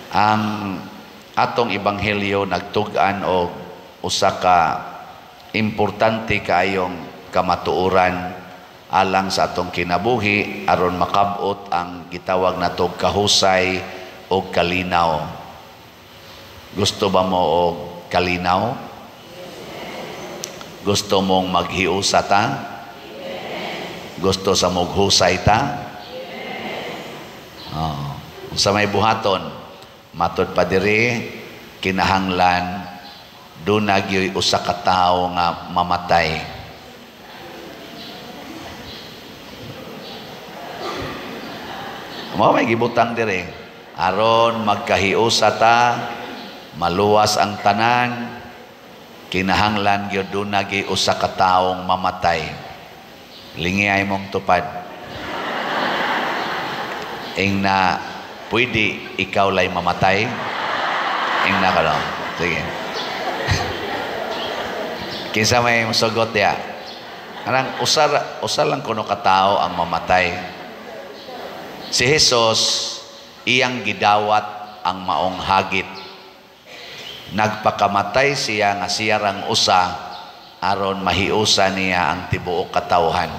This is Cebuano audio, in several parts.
Ang atong ebanghelyo nagtug-an og usa ka importante kaayong kamatuoran alang sa atong kinabuhi aron makab-ot ang gitawag natog kahusay og kalinaw. Gusto ba mo og kalinaw? Gusto mong maghiusa ta? Gusto sa mong husay ta? Oh. Sa may buhaton, matod pa diri, kinahanglan duna gyoy usa ka tawo nga mamatay. Mao may gibutang diri aron magkahiusa ta, maluwas ang tanan, kinahanglan gyud duna gyud usa ka taong mamatay. Lingi ay mong tupad. Ing na pwede ikaw lay mamatay. Ing na ka lang. Sige. Kinsa may musugot ya? Anang usa lang kuno ka tao ang mamatay. Si Jesus iyang gidawat ang maong hagit. Nagpakamatay siya nga siya rang usa aron mahiusa niya ang tibuok katawhan.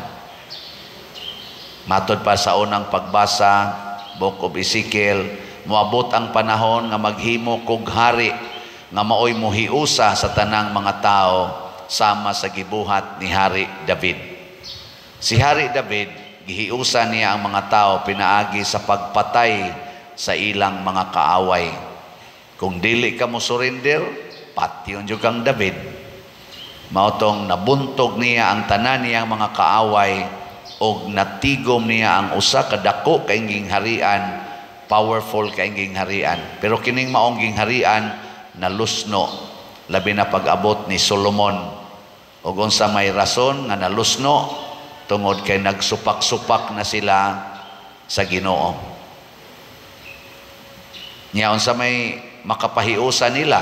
Matod pa sa unang pagbasa, Book of Ezekiel, moabot ang panahon nga maghimo kog hari nga maoy mohiusa sa tanang mga tao sama sa gibuhat ni Hari David. Si Hari David, gihiusa niya ang mga tao pinaagi sa pagpatay sa ilang mga kaaway. Kung dili ka mo surrender, patyon jud kang David. Mao tong nabuntog niya ang tanan niyang mga kaaway og natigom niya ang usa ka dako kainging harian, powerful kainging harian. Pero kining maong gingharian nalusno, labi na pag-abot ni Solomon. Og unsa may rason nga nalusno? Tungod kay nagsupak-supak na sila sa Ginoo. Nya unsa may makapahiusa nila?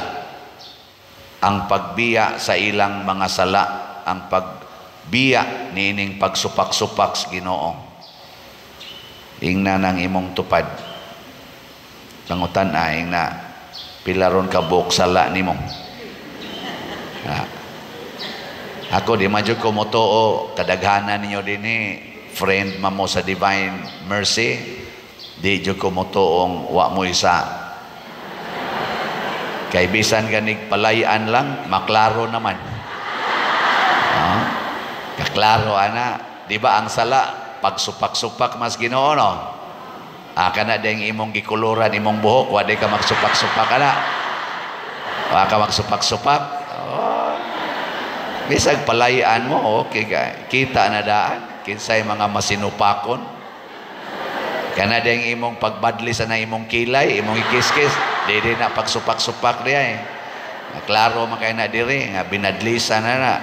Ang pagbiya sa ilang mga sala, ang pagbiya niining pagsupak-supak sa Ginoo. Ingna nang imong tupad. Pangutan ay ingna pila ron ka buok sala nimo. Ha. Ako di man jud ko motoo, kadaghanan ninyo dinhi friend mamo sa Divine Mercy, di jud ko motuong wa mo isa. Kay bisan ganig palayan lang, maklaro naman. Ha? Kaklaro ana, di ba ang sala pagsupak-supak mas Ginoo no? Ah, kana ding imong gikuluran imong buhok, wa di ka magsupak-supak ana. Wa ka magsupak-supak. Oh. Bisag palayan mo, okay ka. Kita na daan kinsay mga masinupakon. Kana ding imong pagbadli sa na imong kilay, imong ikiskis, di di na pagsupak-supak diya eh. Klaro man kay na diri nga binadlisa na na.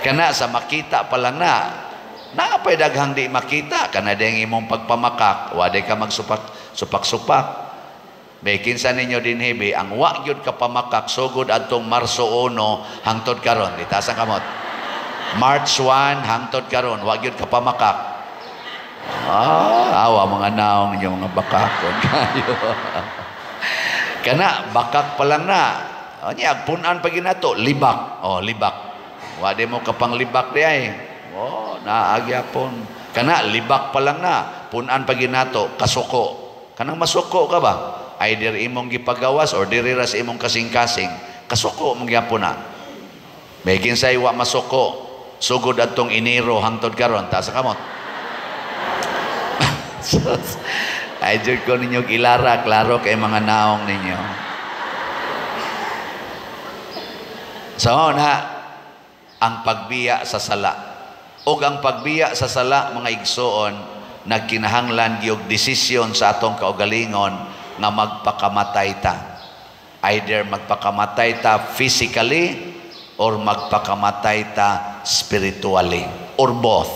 Kana sa makita pa lang na. Naa pay daghang di makita, kana ding imong pagpamakak, wa di ka magsupak supak-supak. May kinsa ninyo dinhi be ang wa gyud ka pamakak sugod adtong Marso 1 hangtod karon, itaas ang kamot. March 1 hangtod karon, wa gyud ka pamakak. Ah, awa mga naong ninyo mga bakakon kayo. Kana bakak pa lang na. O niya punan pa ginato, libak. Oh, libak. Wa di mo kapang libak di ay. Oh, naagyapon. Kana libak pa lang na, punan pa ginato, kasuko. Kanang masuko ka ba? Either imong gipagawas or diri ra sa imong kasing-kasing, kasuko mong gyapon na. May kinsay wa masuko, sugod adtong Enero hangtod karon, taas sa kamot. Ay jud ko ninyo gilara, klaro kay mga naong ninyo. So na ang pagbiya sa sala. Og ang pagbiya sa sala mga igsoon, nagkinahanglan gyud desisyon sa atong kaugalingon nga magpakamatay ta. Either magpakamatay ta physically or magpakamatay ta spiritually or both.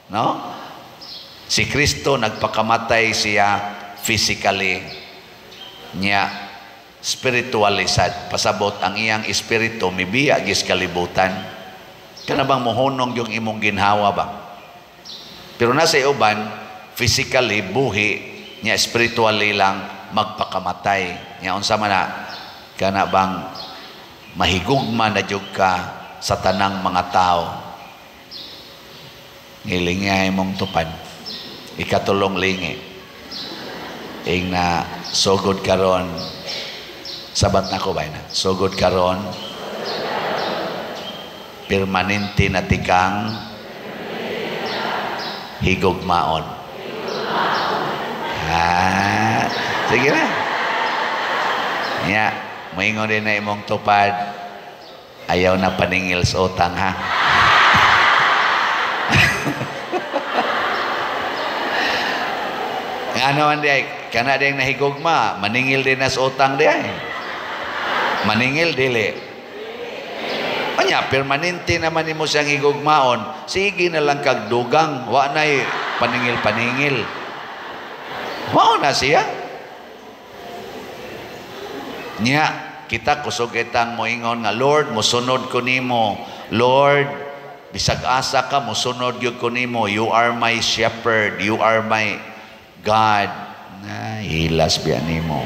No? Si Kristo nagpakamatay siya physically, niya spiritually sad. Pasabot ang iyang espiritu mibiya gis kalibutan. Kana bang mohunong yung imong ginhawa ba? Pero nasa uban physically buhi Nya spiritually lang magpakamatay. Nya unsa man na kana bang mahigugma na jud ka sa tanang mga tao. Ngilingi imong tupad. Ikatulong lingi. Ing na sugod karon, sabat na ko ba na? Sugod karon, permanente na tikang higugmaon. Ah, sige na. Ya, moingon din na imong tupad, ayaw na paningil sa utang, ha. Nga naman di ay, kana din nahigugma, maningil din na sa utang di ay. Maningil dili. Anya, permanente naman nimo siyang higugmaon, sige na lang kag dugang, wa na'y paningil-paningil. Mao na siya. Nya, kita kusog kitang moingon nga, "Lord, mosunod ko nimo. Lord, bisag asa ka, mosunod gyud ko nimo. You are my shepherd, you are my God." Na, hilas biya nimo.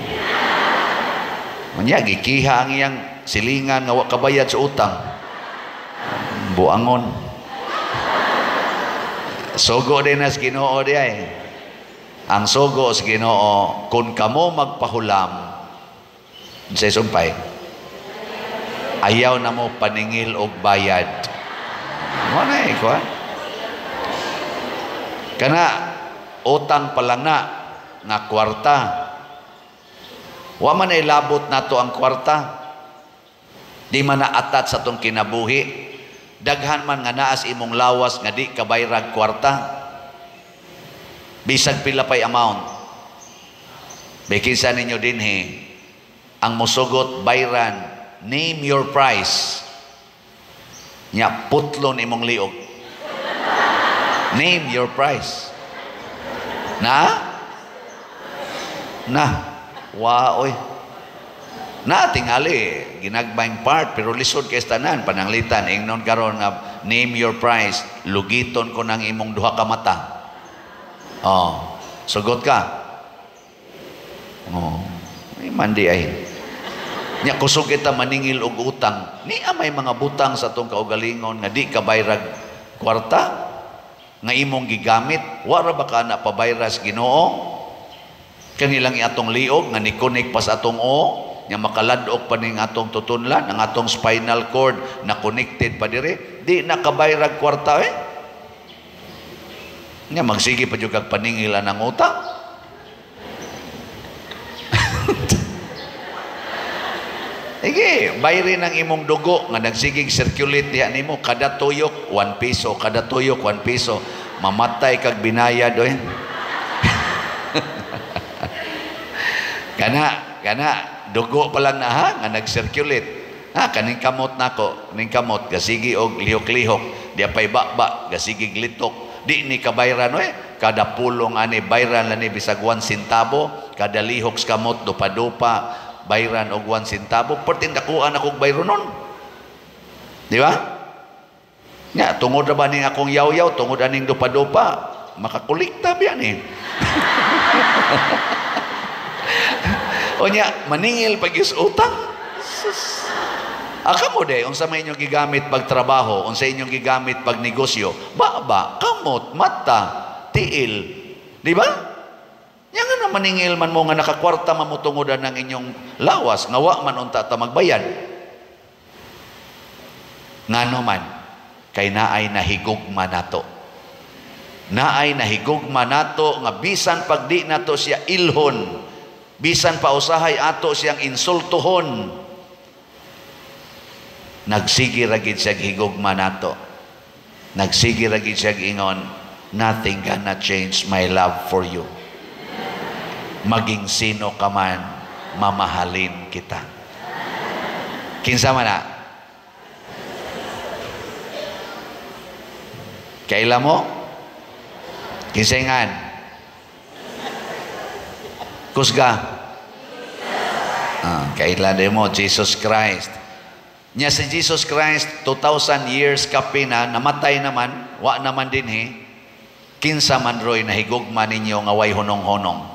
Unya, gikiha ang iyang silingan nga wa kabayad sa utang. Buangon. Sugo din na sa Ginoo di ay. Ang sugo sa Ginoo, kung kamo magpahulam, sa sumpay, ayaw na mo paningil og bayad. Mo na eh, kuha. Kana, utang pa lang na, nga kwarta. Wa man ay labot nato ang kwarta. Di man naatat sa atong kinabuhi. Daghan man nga naas imong lawas nga di kabayrag kwarta. Bisag pila pay amount. Bikinsa ninyo dinhi ang musugot bayran, name your price. Nya putlon imong liog. Name your price. Na? Na. Wa oy. Na tingali ginagmayng part pero lisod kay tanan pananglitan ingnon karon nga name your price, lugiton ko nang imong duha ka mata. Oh, sugot ka. Oh, ay mandi ay. Nya kusog kita maningil og utang. Niya may mga butang sa atong kaugalingon nga di ka bayrag kwarta nga imong gigamit, wara ba ka na pabayras Ginoo? Kanilang atong liog nga ni-connect pa sa atong o, nga makaladok pa ning atong tutunlan, ang atong spinal cord na connected pa dire, di na kabayrag kwarta eh. Nga magsige pa jud kag paningilan ng utang. Sige, bayrin ang imong dugo nga nagsigig circulate diha nimo kada tuyok 1 piso, kada tuyok 1 piso, mamatay kag binayad oy. Kana kana dugo pa lang na ha nga nag-circulate. Ha kaning kamot nako, ning kamot gasigi og lihok-lihok, diya pay baba, gasigig litok. Di ni kabayran oy, kada pulong ani bayran lang ni bisag 1 centavo, kada lihok sa kamot dupa-dupa bayran og 1 centavo, perting dakuan akong bayronon. Di ba? Nya tungod ra ba ning akong yaw-yaw, tungod aning dupa-dupa, makakolekta biya ni. O nya maningil pag is utang. Sus. Aka mo day, unsa may inyong gigamit pagtrabaho, unsa inyong gigamit pag negosyo, baba, kamot, mata, tiil. Di ba? Nya nga na maningil man mo nga nakakwarta mamutungodan ng inyong lawas, nga wa man unta ta magbayad. Ngano man, kay naay nahigugma nato. Naay nahigugma nato nga bisan pag di nato siya ilhon, bisan pa usahay ato siyang insultuhon, nagsige ra gid siya higugma nato. Nagsige ra gid siya ingon, nothing gonna change my love for you. Maging sino ka man, mamahalin kita. Kinsa man na? Kaila mo? Kinsayngan? Kusga? Ah, kaila din mo, Jesus Christ. Nya si Jesus Christ, 2,000 years kapina, namatay naman, wa naman din he. Kinsa man roy nahigugma ninyo nga way hunong-hunong.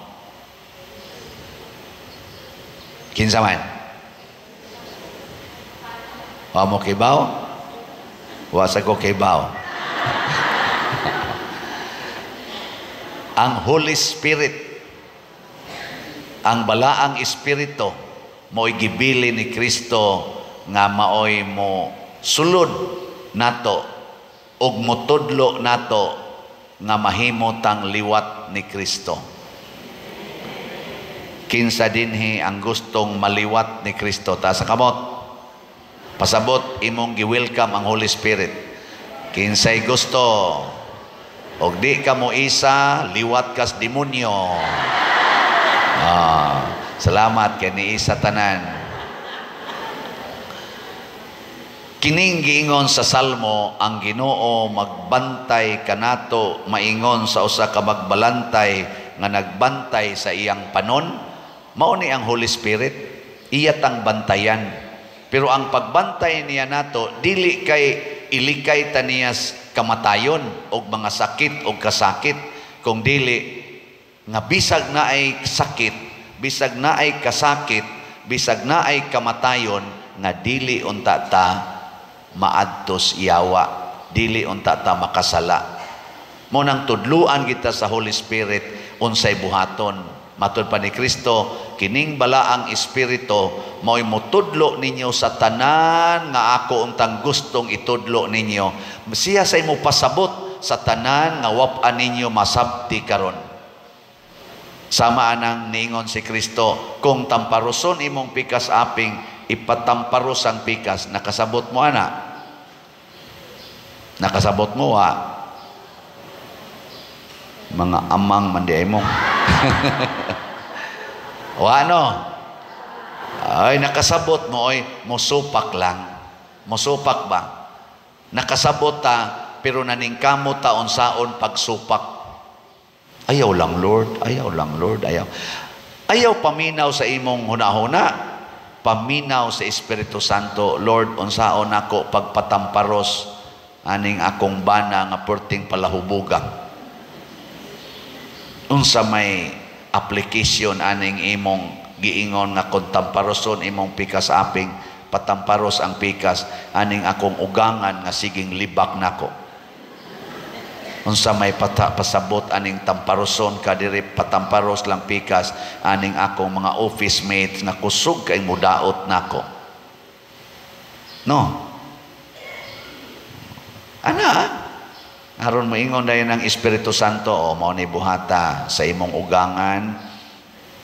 Kinsa man? Wa mo kibaw? Wa sa ko kibaw. Ang Holy Spirit, ang balaang espiritu, mo'y gibili ni Kristo nga maoy mo sulod nato ug motudlo nato nga mahimo tang liwat ni Kristo. Kinsa dinhi ang gustong maliwat ni Kristo? Ta sa kamot. Pasabot imong gi-welcome ang Holy Spirit. Kinsay gusto og di ka mo isa, liwat kas demonyo. Salamat kay niisa tanan. Kining giingon sa Salmo, ang Ginoo magbantay kanato maingon sa usa ka magbalantay nga nagbantay sa iyang panon. Mao ni ang Holy Spirit, iya tang bantayan. Pero ang pagbantay niya nato dili kay ilikay ta niya kamatayon og mga sakit og kasakit, kung dili nga bisag na ay sakit, bisag na ay kasakit, bisag na ay kamatayon, nga dili unta ta maadtos yawa, dili unta ta makasala. Mo nang tudluan kita sa Holy Spirit unsay buhaton. Matud pa ni Kristo, kining balaang espiritu mao'y motudlo ninyo sa tanan nga ako untang gustong itudlo ninyo. Siya say mo pasabot sa tanan nga wap-an ninyo masabti karon. Sama anang niingon si Kristo, kung tamparuson imong pikas aping, ipatamparos ang pikas. Nakasabot mo ana? Nakasabot mo ha? Mga amang mandiay mo. O ano? Ay, nakasabot mo, oy, musupak lang. Musupak ba? Nakasabot ta, pero naningkamo ta unsaon pagsupak. Ayaw lang, Lord. Ayaw lang, Lord. Ayaw. Ayaw paminaw sa imong hunahuna. Paminaw sa Espiritu Santo. Lord, unsaon ako pagpatamparos aning akong bana nga perting palahubuga. Unsa may application aning imong giingon nga kung tamparoson imong pikas aping, patamparos ang pikas aning akong ugangan nga siging libak nako. Unsa may pasabot aning tamparoson ka diri, patamparos lang pikas aning akong mga office mates nga kusog kay mudaot nako. No. Ana, aron moingon dayon ang Espiritu Santo, o mao ni buhata sa imong ugangan,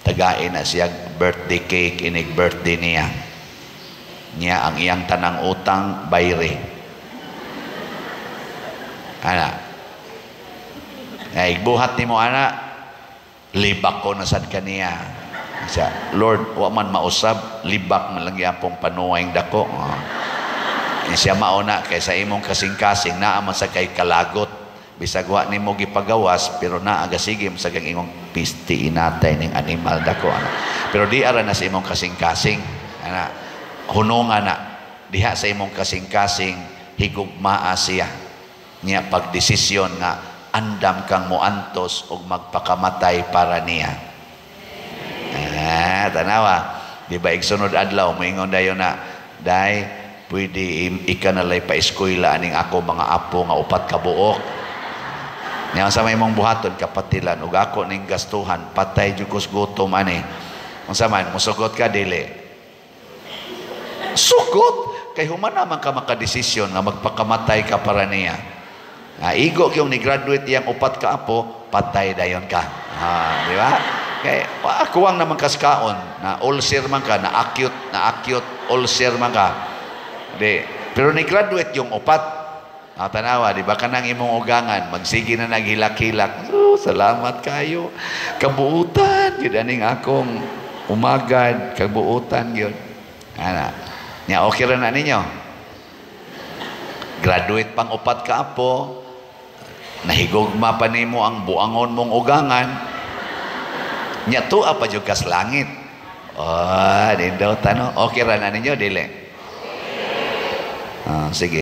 tagain na siya birthday cake inig birthday niya. Niya ang iyang tanang utang bayre. Ana. Ay, buhat nimo ana, libak ko na sad kaniya. Siya, Lord, wa man mausab, libak man lang gyapong panuway dako. Oh. Siya mauna kay sa imong kasing-kasing naa man sa kay kalagot. Bisag wa nimo gipagawas, pero naa gasigim sa kang imong pisti inatay ning animal dako ana. Pero di ara na sa imong kasing-kasing ana, hununga na diha sa imong kasing-kasing, higugmaa siya. Niya pagdesisyon nga andam kang moantos og magpakamatay para niya. Ah, tanawa. Di ba igsunod adlaw moingon dayon na, day pwede ika na lay pa-eskwela aning ako mga apo nga upat ka buok. Niya sa may mong buhaton kapatilan ug ako ning gastuhan, patay jud kos gutom ani. Unsa man mosugot ka dili? Sugot kay human naman ka makadesisyon nga magpakamatay ka para niya. Ah, igo kyong ni graduate iyang upat ka apo, patay dayon ka. Ah, di ba? Kay kuwang naman kaskaon na ulcer man ka, na acute ulcer man ka. Di, pero ni graduate yung upat. Ah, tanawa, di ba kanang imong ugangan, magsige na naghilak-hilak. Oh, salamat kayo. Kabuutan gyud aning akong umagad, kabuutan gyud. Ana. Nya okay ra na ninyo. Graduate pang upat ka apo, nahigugma pa nimo ang buangon mong ugangan. Nya tuwa pa jud kas langit. Oh, nindot ano. Okay ra na ninyo dili? Ah, sige.